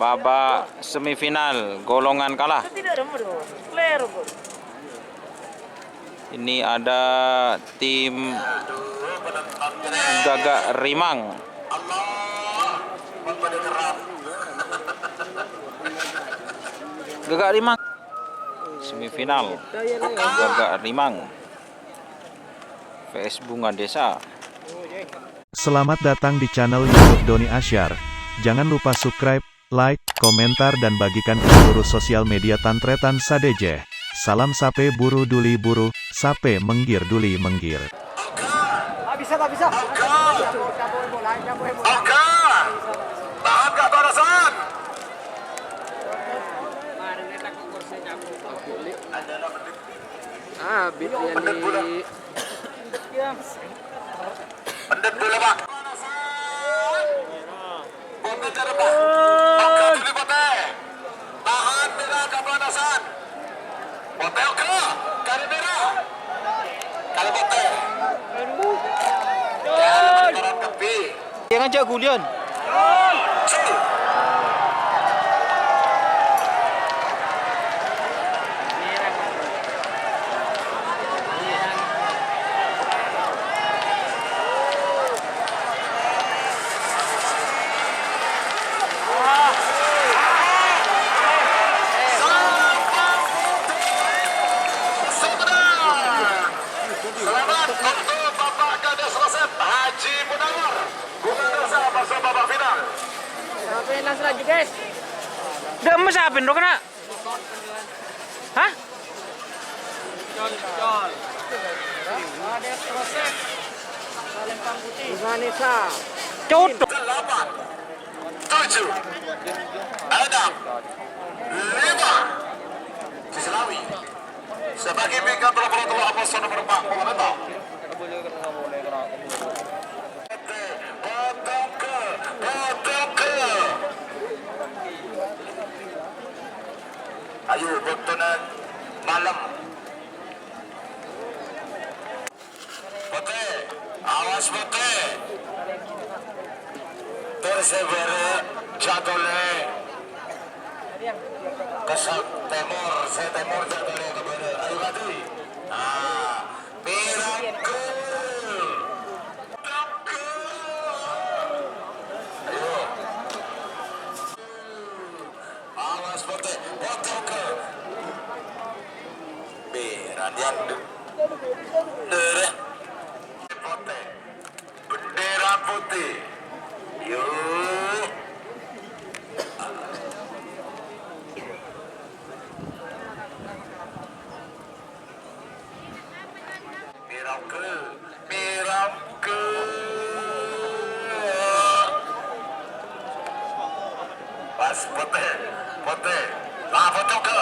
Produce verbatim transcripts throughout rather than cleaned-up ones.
Babak semifinal, golongan kalah. Ini ada tim Gagak Rimang. Gagak Rimang. Semifinal, Gagak Rimang V S Bunga Desa. Selamat datang di channel YouTube Doni Asyar. Jangan lupa subscribe, like, komentar, dan bagikan ke seluruh sosial media Tan Tretan sadhâjâ. Salam sapè buru duli buru, sapè menggir duli menggir. Ah, bit yang di Pendek bola, Pak. Bola cara, Pak. Oke, dulu, Pak. Tahan, Mira, kepanasan. Potè, oke. Kali Mira. Kali Potè. Ya, koran kepi. Yang ngajak Gulian. Selamat untuk Bapak Kadis Resep Haji Munawar. Bukan dosa masuk babak final. Sampai nas lagi, guys. Udah emas apa, Indro, kena? Hah? Col, col. Vanessa. Cocok. Delapan, tujuh, enam, lima. Siselawi. Sebagai pingkat nomor dua, nomor empat puluh. Ayo, bâktona malem. Potè, awas Potè. Ter sè bârâ' jâ' tolè. Ka sè tèmor, sè tèmor jâ' tolè ka bârâ'. Ayo, Kadi. Nah, Miracle. Ayo. Awas Potè, Potè ke. Beran yang de-, dere. Potè. Bendera putih. Yuk. Miracle, Miracle. Pas Potè, Potè. Lah, Potè ke.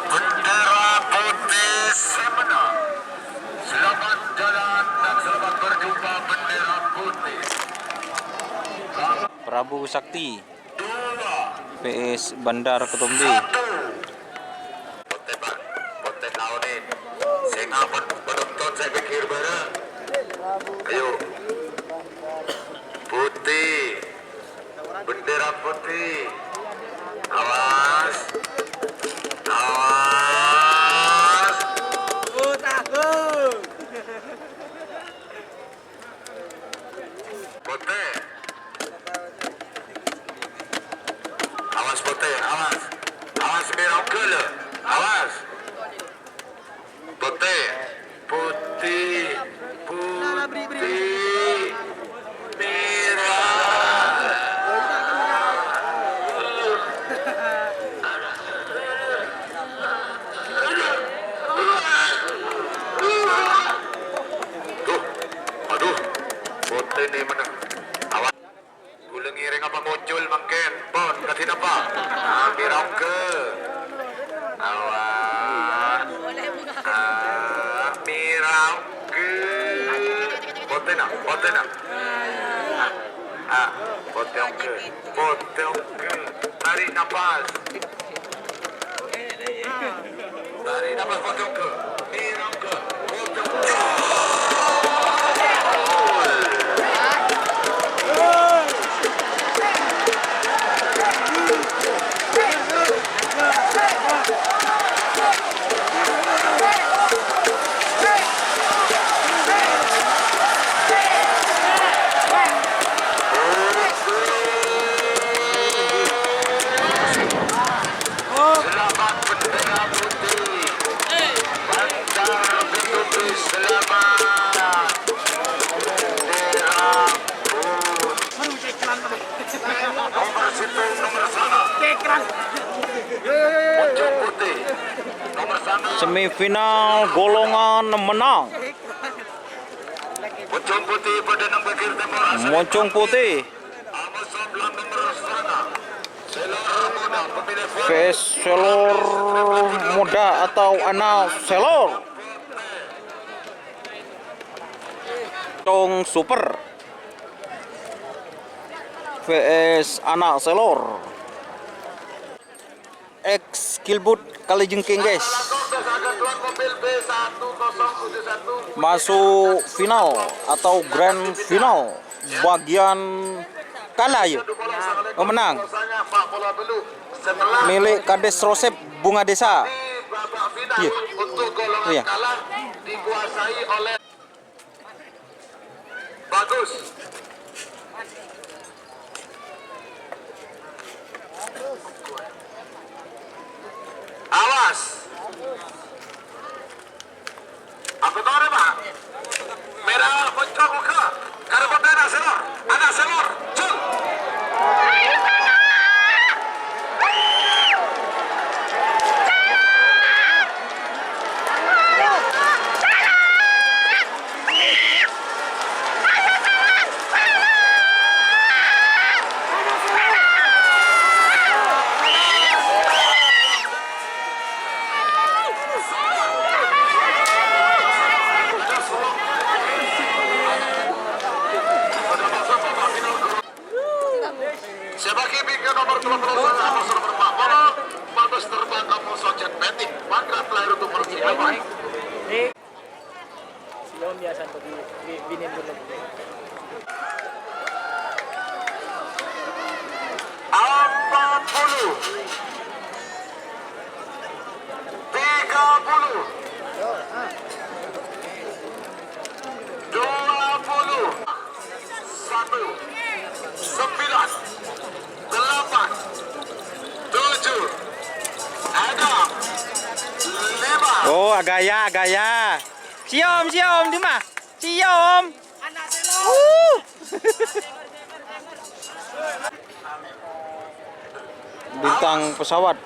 Bendera putih sè mennang. Selamat jalan dan selamat berjumpa bendera putih. Prabu Sakti. Dua. P S Bandar Ketombe. Satu. Potè, Pak. Potè kaonè. Sè ngapan penonton sè pikir bareng. Ayo. Putih. Bendera putih. Awas. Awas. Potè. Awas Potè, awas. Awas Miracle. Awas. Potè. Putih. Putih. Merah. Duh, aduh, Potè nè mennang. Awas, ghulâ ngèrèng apa mojol mangkèn? Pon, kadhi napa? Ambi rongga. Awas. Ambi rongga. Nah, potè, nah. Ah, ah, potè, oke. Potè, oke. Tarik napas. Tarik napas, potè, oke. Tarik, oke. Potè, oke. Selamat bendera putih. Banjar Ketubi selamat. Bendera putih. Nomor sèttong, nomor sanga. Pocong Putih. Nomor sanga. Semifinal golongan menang. Pocong Putih padâ neng bâgiyân tèmor. Mocong Putih. Ama Sop lan nomor sanga. Selor Muda, pemilik P S Selor Muda atau Ana Selor. Cong Super. P S Ana Selor. Ex Gilbud Kalajengking, guys. Masuk final atau grand final bagian kalah, ya. Oh, menang. Milik Kades Rosep Bunga Desa. Iya. Iya. Bagus. Awas. Apa tore, Pak? Merah pocong buka. Karena kota anak selor. Anak selor. Jul. Sè bâgi bingka nomer dua puluh sanga, nomor empat puluh, bagus terbang kamu sojak betting, mangkat lahir untuk persiapan. Siyom ya, santo bi-, bi-, binin dulu. Empat puluh. Tiga puluh. Dua puluh. Satu. Sembilan. Delapan. Tujuh. Enam. Lima. Oh, agaya, agaya. Siyom, siyom, di ma? Siyom. Uh. Bintang pesawat.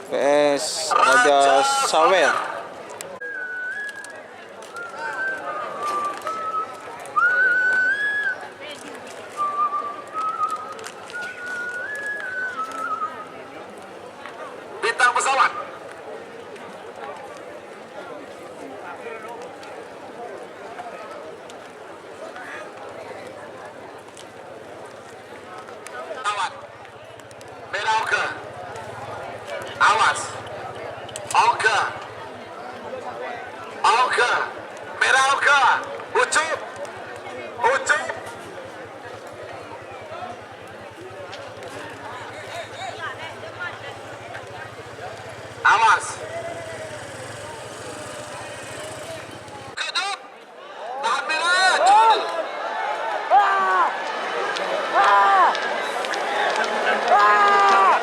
P S Raja Sawer. Bintang pesawat. Awas. Merah oka. Awas. Oka. Oka. Merah oka. Ucup. Ucup. Awas. Kedok. Tahan, Mila. Jul. Bintang pesawat.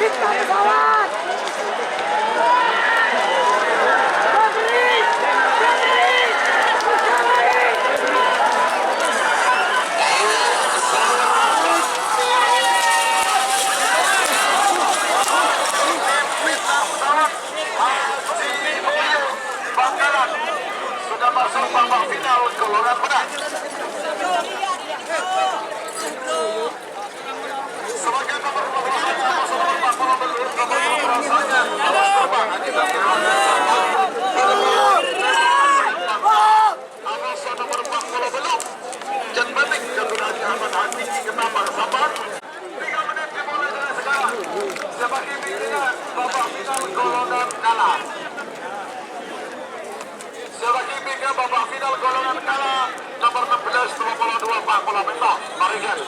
Bintang pesawat. Haji Mulyo Bangkalan sudah masuk babak final golongan menang. Sebagai nomor dua puluh satu, nomor empat puluh dua, nomor dua puluh satu, nomor terbang, Haji Bangkalan. Nomor enam belas, dua puluh dua, Pak Pola Bento. Mari, guys.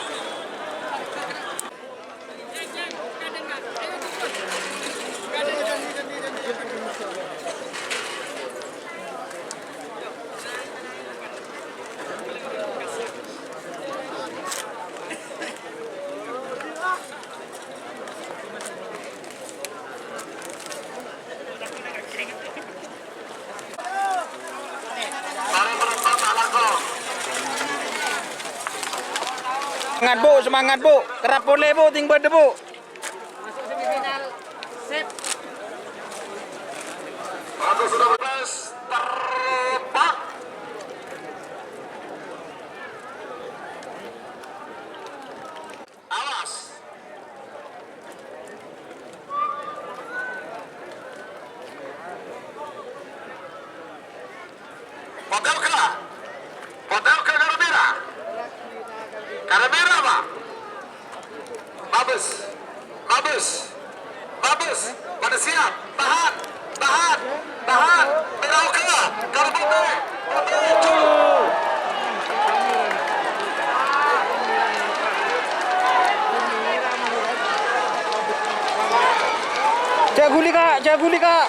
Semangat, Bu, semangat, Bu. Kerap polè, Bu, ting bâdâ, Bu. Aku sudah bebas terbang. Awas. Potelka. Potelka Karabera. Karabera, Pak. Mabes. Mabes. Mabes. Pada siap. Tahan. Tahan. Tahan. Merah oke. Kalau putih. Putih. Cuk. Cak guli, Kak. Cak guli, Kak.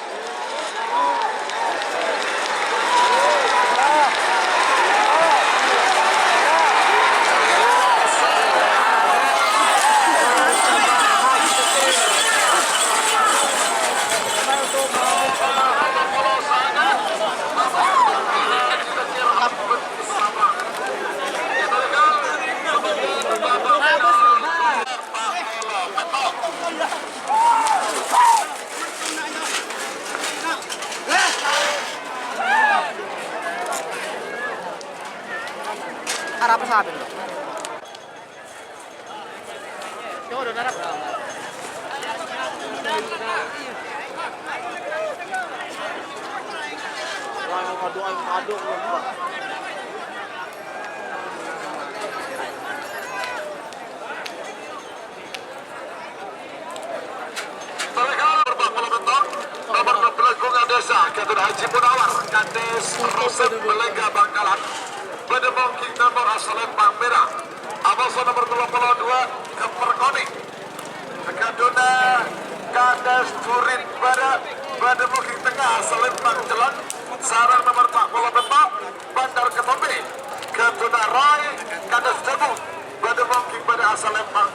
Arapa sapè, Bro? Nomor enam belas, Bunga Desa, Gatun Haji Munawar, Kades Rosep, Belega Bangkalan. Bâdâ Mongking Timur, Asalempang Mèra. Amoso nomor tello puluh dua, Kemper Konèng. Gatuna Kades Durit Bara, bâdâ Mongking Tengnga, Asalempang Cellon. Sareng nomor empat puluh empat, Bandar Ketombe. Gatuna Roy, Kades Dabu, bâdâ Mongking bâdâ Asalempang